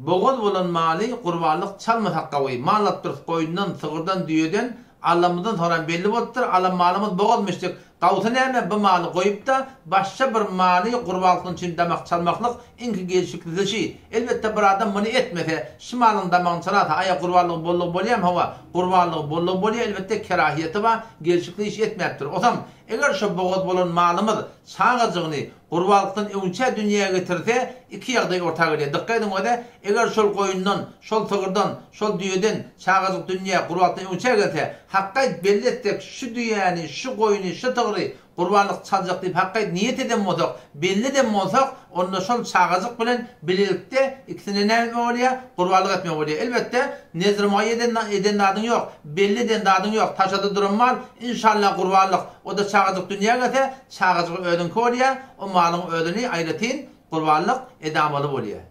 Bogaz bolan maly gurbanlyk çalmasak gawy. Mal alyp durus goýundan, sygyrdan, düýeden, Allamyzdan soran belli bolupdyr, alan malymyz bogazmyşdyk. Gawusy näme, bu maly goýup-da, başga bir maly gurbanlykdan üçin damak çalmaklyk iňki gelşiklisi şi. Elbetde bir adam muny etmese, şi malyň damagyny çalarsa, aýa gurbanlygy boldugy bolýamy, hawa, gurbanlygy boldugy bolýa, elbetde kerahiýeti bar, gelşikli iş etmäpdir. Osam, eger şo bogaz bolan malymyz çagajygyny Gurbanlykdan öňçä dünýä getirse, iki ýagdaý orta gelýär. Dykgat ediň öze, eger şol goýundan, şol sygyrdan, şol düýeden çagajyk dünýä gurbanlykdan öňçä gelse, hakgaýt belli etsek, şu düýäni, şu goýny, şu sygry gurbanlyk çaljak diýip hakgaýt niýet eden bolsak, belli eden bolsak, onda şol çagajyk bilen bilelikde ikisine näme etmek bolýar? Gurbanlyk etmek bolýar. Elbetde, nezr muaýýen eden zadyň ýok, belli eden zadyň ýok, taşada duran mal, inşallah gurbanlyk, o-da çagajyk dünýä gelse, Çagajyk özüňki bolýar, o malyň özüni aýratyn gurbanlyk edamaly bolýar.